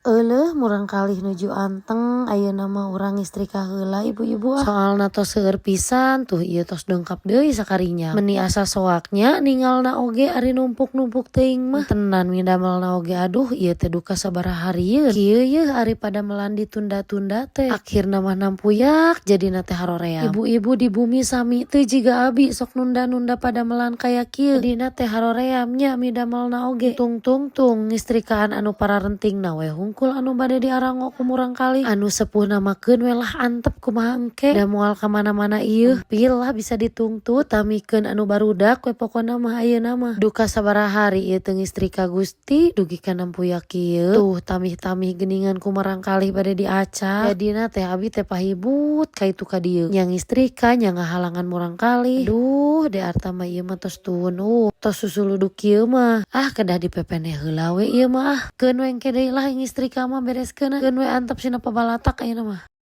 Euleuh, murangkalih nuju anteng. Ayeuna mah urang ngistrika heula, ibu-ibu, ah. Soalna tos seueur pisan tuh, ieu tos dongkap deui sakarinya. Meni asa soaknya ningalna oge ari numpuk-numpuk teuing mah. Tenan midamelna oge, aduh, ieu teh duka sabaraha harieun. Kieu yeuh ari padamelan ditunda-tunda teh. Akhirna mah nampuyak jadina teh haroream. Ibu-ibu di bumi sami teu jiga abi sok nunda-nunda padamelan kaya kieu? Jadina teh haroream nya midamelna oge. Tung tung tung ngistrikaan anu pararentingna we hungkul anu bade diarango ku murangkalih. Anu sepuhna mah keun we lah, antep kumaha engke. Da moal ka mana-mana ieu. Pil lah bisa ditungtut, tamikeun anu barudak we pokona mah ayeuna mah. Duka sabaraha hari ieu teu ngistrika, Gusti, dugi ka nampuyak kieu. Tuh, tamih-tamih geuningan ku murangkalih bade diacak. Jadina teh abi teh pahibut ka itu ka dieu. Nya ngistrika, nya ngahalangan murangkalih. Duh, De Arta mah ieu mah tos tunduh. Tos susuluduk kieu mah. Ah, kedah dipepeneh heula we ieu mah ah. Keun we engke deui lah ngistrika mah, bereskeun. Keun we antep sina pabalatak ayeuna mah.